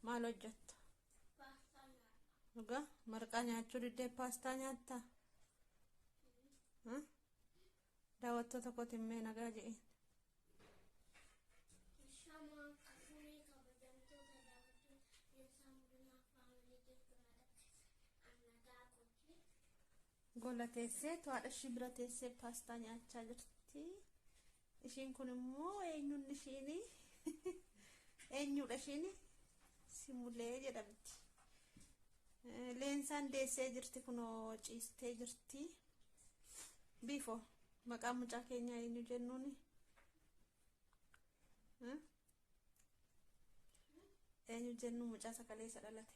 Maal hojjetta? Dhugaa marqaa nyaachuu diddee paastaa nyaattaa? Daawwattoota kootiin mee nagaa je'een. Shamaa kafuunee kabajamtoota daawwattoota Leensaa Mul'inaa Faamilii jirtu nagaa nagaa kooti. Gola teessee haadha ishii bira teessee paastaa nyaachaa jirti. Ishiin kun immoo eenyuun ishiini? Eenyudha ishiin? Simulee jedhamti. Leensaan deessee jirti kunoo ciistee jirti. Biifo maqaan mucaa keenyaa eenyu jennuuni? Eenyu jennu mucaa sakaleessa dhalate?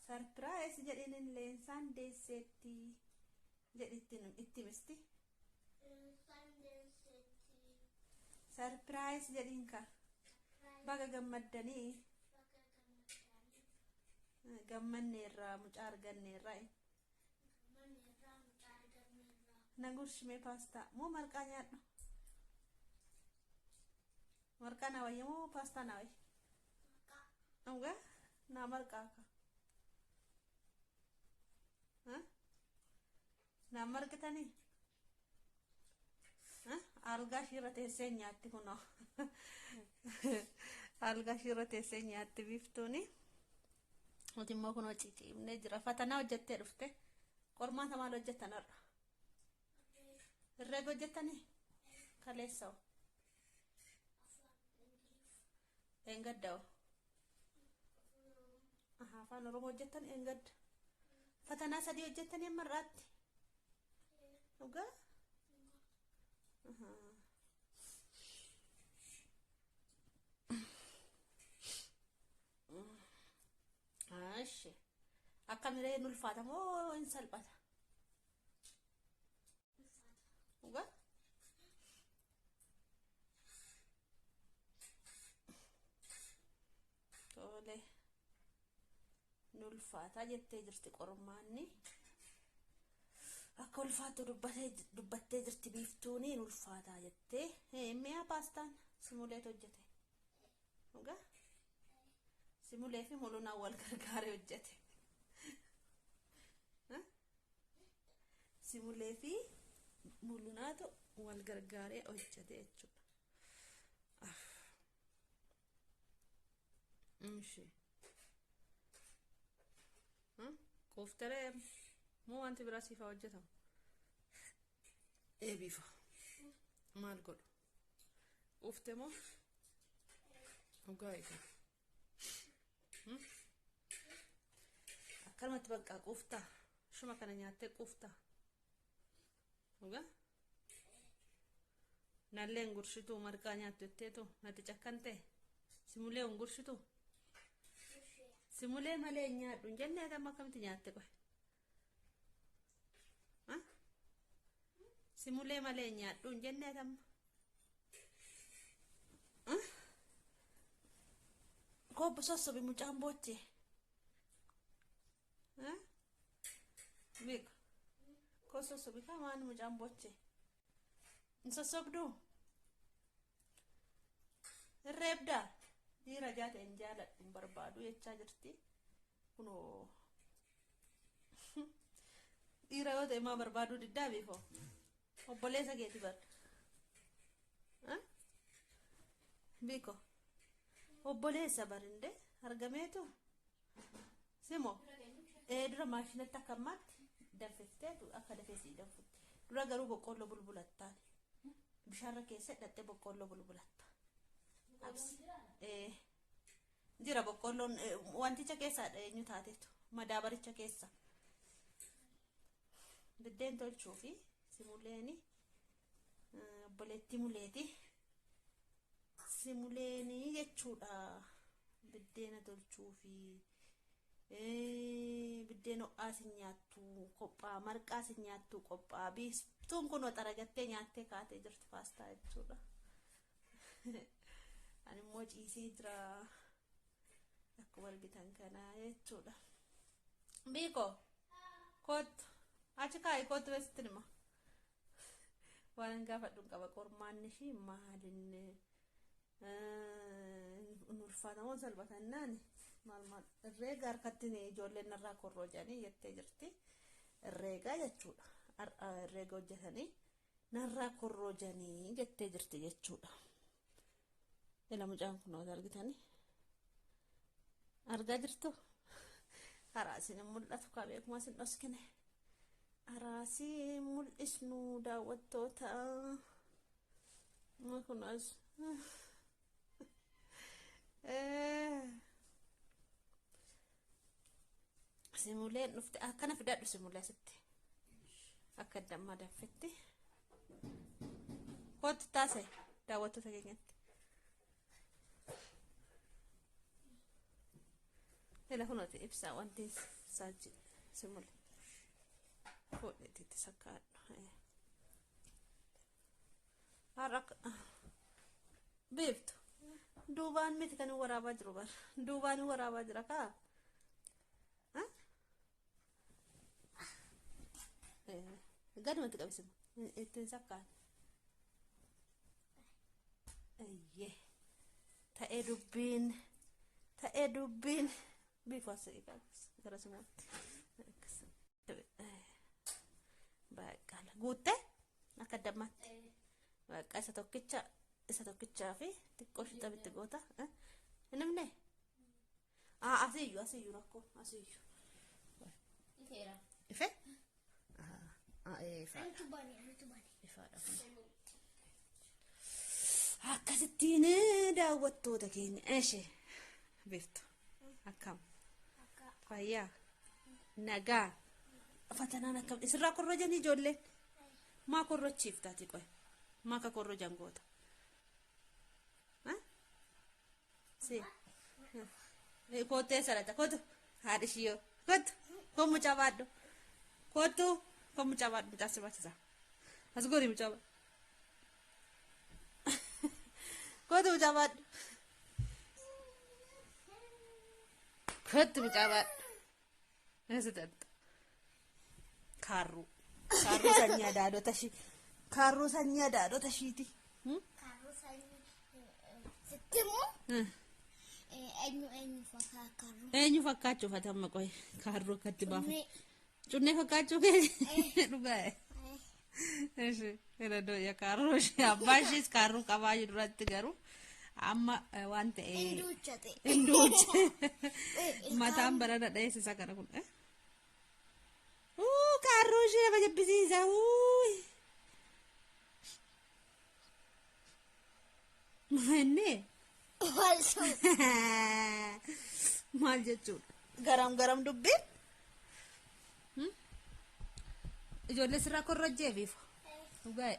Surprise jedhiniin leensaan deesseetti jedhitti itti misti. Leensaan deesseetti. Surprise jedhiin ka. Baga gammaddanii. Baga gammaddanii. Gammanneerraa mucaa arganneerraa. Gammanneerraa mucaa arganneerraa. Na gurshimee paastaa moo marqaa nyaadhu? Marqaa na wayya moo paastaa na wayya? Marqaa. Dhugaa naa marqaa ka. Naa marqitanii? Algaa ishiirra teessee nyaatti kunoo. Algaa ishiirra teessee nyaatti biiftuuni. Nuti immoo kunoo ciciibnee jira. Fatanaa hojjettee dhufte. Qormaata maal hojjettan har'a? Herreega hojjettanii? Kaleessa hoo? Afaan Ingiliffaa. Eengadda hoo? Afaan Oromoo hojjettan eengadda. Fatanaa sadii hojjettanii amma har'aatti? Dhugaa? Ashi. Akkamiree hin ulfaata moo hin salphata? Dhugaa? Tole. Ni ulfaata jettee jirti qormaanni. Akka ulfaatu dubbattee jirti biiftuuni hin ulfaataa jettee. Mi'a paastaan simuleet hojjete. Dhugaa? Simulee fi mulunaan wal gargaaree hojjete. Simulee fi mulunaatu wal gargaaree hojjete jechuudha. Ishi. Quuftaree moo wanti biraa siif haa hojjetamu? Eebifa. Maal godhu? Quufte moo? Dhugaa egaa. Akkanumatti baqqaa quuftaa? Shuma kana nyaattee quuftaa? Dhugaa? Nallee hin gurshituu marqaa nyaattu jetteetu natti cakkantee? Simulee hin gurshituu? Simulee malee hin nyaadhu hin jennee ati amma akkamitti nyaatte qoy? Simulee malee hin nyaadhu hin jennee ati amma? Koobbu sossobi mucaan boochee. Beeku. Koo sossobi kaa maan mucaan boochee. Hin sossobduu? Hin reebdaa? Dhiira jaate hin jaaladhu hin barbaadu jechaa jirti. Kunoo dhiira yoo ta'e maa barbaaduu diddaa beekoo? Obboleessa keeti bar. Beeko. Obboleessa bar indee argameetu. Simo. Ee dura maashinatti akka ammaatti danfifteetu akka dafee sii danfutti. Dura garuu boqqoolloo bulbulattaan. Bishaanirra keessa hidhattee boqqoolloo bulbulatta. Ee jira boqqoolloon wanticha keessa eenyu taateetu madaabaricha keessa. Biddeen tolchuu fi simuleeni obboleettii muleeti. Simuleenii jechuudha biddeena tolchuu fi biddeen ho'aa sin nyaattu qophaa marqaa sin nyaattu qophaa biiftuun kun xaragattee nyaattee kaatee jirti paastaa jechuudha. Ani immoo ciisee jira akkuma argitan kana jechuudha. Biiko kottu achi kaa'i kottu beesitti nima. Waan hin gaafadhu hin qaba qormaanni ishii maalinni hin Ulfaatamoon salphatannaan maal maal herreega harkatti ijoolleen irraa korroojanii jettee jirti. Herreegaa jechuudha. Herreega hojjetanii narraa korroojanii jettee jirti jechuudha. Ila mucaan kun argitanii argaa jirtu. Karaa isin mul'atu kaa beekuma isin dhoskine. Araasii mul'isnu daawwattoota. Kunis simuleen dhufte akkana fidadhu simulee asitti akka dammaa danfetti kootu taase daawwattoota keenyatti. Ila kunooti ibsaa wanti saaji simule fuudheetitti sakkaadhu. Har'a beektu duubaan miti kan waraabaa jiru bara duubaan waraabaa jira kaa. Gadumatti qabsima ittiin sakkaan. Ayyee ta'ee dubbiin ta'ee dubbiin bifa asii gara simuutti. Baqqala guuttee akka dammaatti. Bakka isa tokkicha isa tokkichaa fi xiqqoo shixxa bitti goota. Inni asiyyuu asiyyuu rakkoo asiyyuu. Ifeera. Ife? Ifaadha. Antu bane, antu bane. Ifaadha kun. Akkasittiin daawwattoota keenya. Ishee beektu akkam Akka fayyaa nagaa fatanaan akkam isirraa korrojanii ijoolleen maa korrochiiftaati qoy maa akka korrojan goota si koottee salata kootu haadha ishiyyoo kootu koo mucaa baadhu kootu koo mucaa baadhu mucaa si baachisa as goori mucaa baadhu kootu mucaa baadhu kootu mucaa baadhu eessa xaxxa kaarruu kaarruu sanyii adaadota ishii kaarruu sanyii adaadota ishiiti. Kaarruu sanyii sitti moo eenyu eenyu fakkaa kaarruu? Eenyu fakkaachuuf ati amma qoy kaarruu akkatti baafa. Cunnee. Cunnee fakkaachuu kee dhugaa. Ishee irra dooyya kaarruu ishee abbaa ishees kaarruu qabaa duratti garuu amma waan ta'e. Hinduuchate. Hinduuche. Mataan barana dheessisa kana kun. Kaarruu ishee nama jibbisiisa. Maannee. Maal jechuudha? Garam garam dubbiin? Ijoollee sirraa korrojjee biifa. Dhugaa.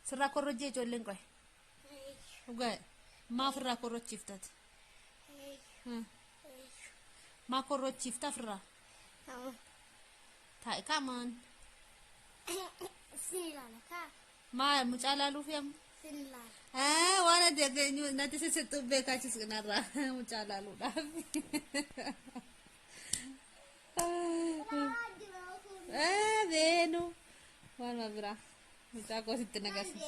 Sirraa korrojjee ijoolleen qoy. Dhugaa. Maaf irraa korrochiiftati? Maa korrochiifta ofirraa? Taa'i kaamaan. Sin ilaala kaa. Maa mucaa laaluuf yamma? Sin ilaala. Waan ati eenyu natti sissixxuuf beekaachis kanarraa mucaa laaluudhaaf. Beenu waanuma biraa mucaa koositti nagarsiisa.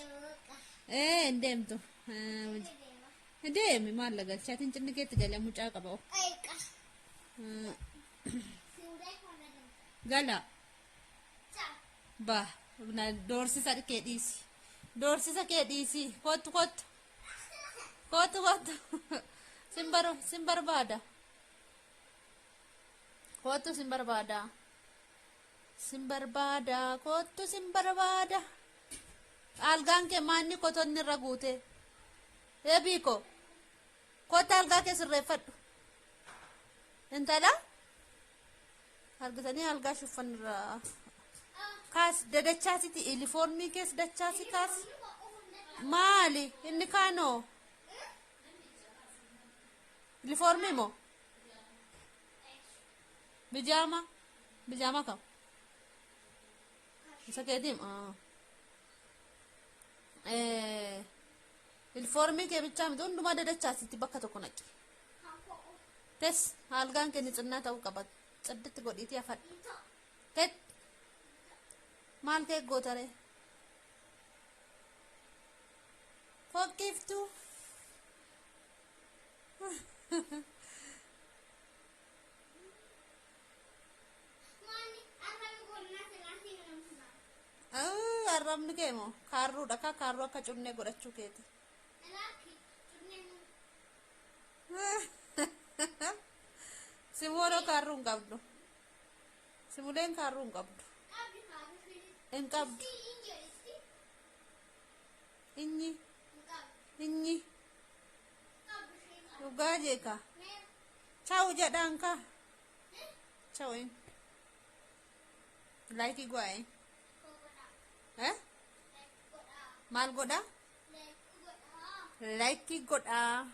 Hin deemtu. Deemi maal lagalchaatiin cinni keetti galee mucaa qaba. Gala. Ba doorsisa kee dhiisi. Doorsisa kee dhiisi. Kottu kottu. Kottu kottu. Sin barbaada. Kottu sin barbaada. Sin barbaada. Kottu sin barbaada. Algaan kee maanni kotonni irra guute. Eebiiko. Kottu algaa kee sirreeffadhu. Intala. Argitanii algaa shuffanirraa. Kaas dadachaasiti ilifoormii kees dachaasi kaas. Maali inni kaanoo? Ilifoormii moo? Bijaama? Bijaama kam? Isa keetiim? Ilifoormii kee bichaa miti hundumaa dadachaasiti bakka tokko naqi. Tes algaan kee ni cinnaa ta'uu qaba. Cadditti godhiitii afadhu. Tet maal kee gootare? Foqqiftuu. Arrabni kee moo kaarruudha kaa, kaarruu akka cunnee godhachuu keeti. Simoonoo kaarruu hin qabdu. Simuleen kaarruu hin qabdu. Hin qabdu. Inni inni dhugaa jeeka. Ciao jedhaan kaa. Ciao. Like godhaa. Eh? Maal godhaa? Like godhaa.